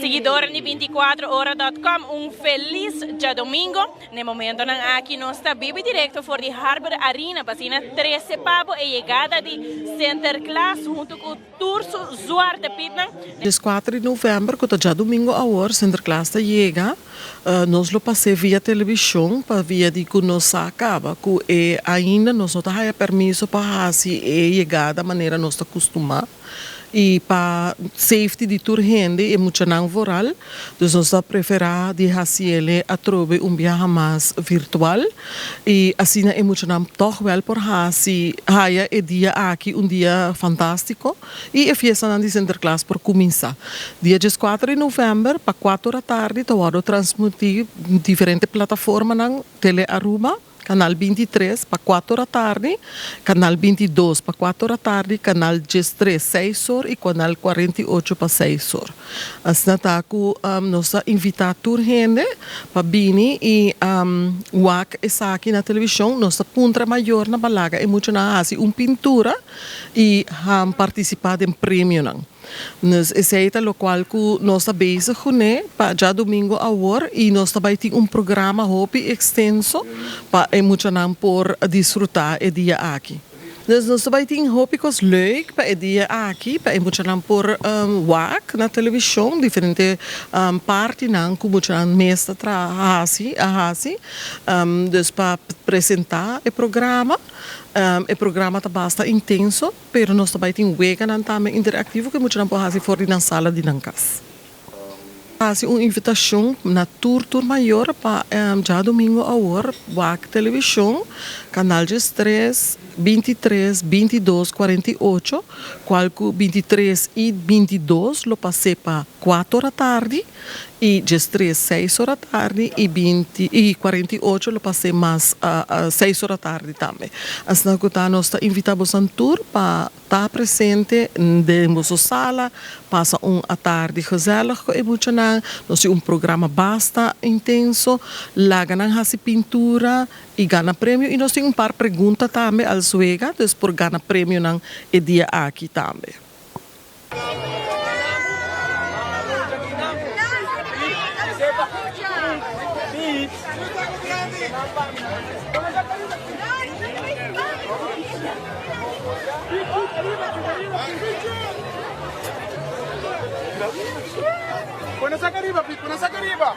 Siguidornan di binticuatro ora dot com un felis djadomingo. Na e momentonan aki nos ta bibi directo for di Harbor Arena pa asina trece pa bo e yegada di Sinterklaas hunto cu tur su Zwarte Pietnan. Dieskuater di november cu ta djadomingo awor Sinterklaas ta yega. Nos lo pas'é via televishon pa via di ku nos sa kaba ku e ainda nos no ta haya permiso pa hasi e yegada manera nos ta kustumá i pa safety di tur hende i e muchanan vooral. Dus nos ta preferá di hasiele atrobe un biaha mas virtual i asina e muchanan tòg wèl por hasi haya e dia aki un dia fantástiko. I e fiestanan di Sinterklaas por kuminsá. Dia dieskuater di novèmber pa kuater ora tardi ta wòrdu transmití diferente plataformanan, Tele Aruba, kanal bintitres pa kuater ora tardi, kanal bintidos pa kuater ora tardi, kanal diestres seis or i kanal kuarenta i ocho pa seis or. Asina ta ku nos ta invitá tur hende pa bini i wak esaki na televishon. Nos ta puntra mayornan pa laga e muchanan hasi un pintura. i han partisipá den premionan. Dus esei ta lokual ku nos ta bezig kuné pa djadumingu awor i nos ta bai tin un programa hopi ekstenso pa e muchanan por disfrutá e dia aki. Dus nos ta bai tin hopi kos leuk pa e dia aki pa e muchanan por wak na televishon diferente partinan ku muchanan mes ta traha hasi a hasi dus pa presentá e programa. E programa ta basta intenso, pero nos ta bai tin weganan tambe interaktivo ku e muchanan por hasi for di nan sala di nan kas. Hasi un invitashon na tur tur mayor pa djadumingu awor wak televishon kanal diestres, bintitres, bintidos, kuarenta i ocho, kual ku bintitres i bintidos lo pas'é pa kuater ora tardi. I diestres seis ora tardi i binti i 48 lo pas'é mas seis ora tardi tambe. Asina ku ta nos ta invitá bosan tur pa ta presente den boso sala, pasa un atardi gezellig ku e muchanan. Nos tin un programa basta intenso, laga nan hasi pintura i gana premio i nos tin un par pregunta tambe al suega, dus por gana premionan e dia aki tambe. Pone saca riba, Pit, pone saca riba.